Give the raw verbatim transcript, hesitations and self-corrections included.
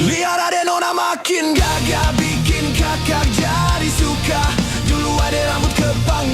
Biar ade nona makin gagah, bikin kakak jadi suka. Dulu ade rambut kepang,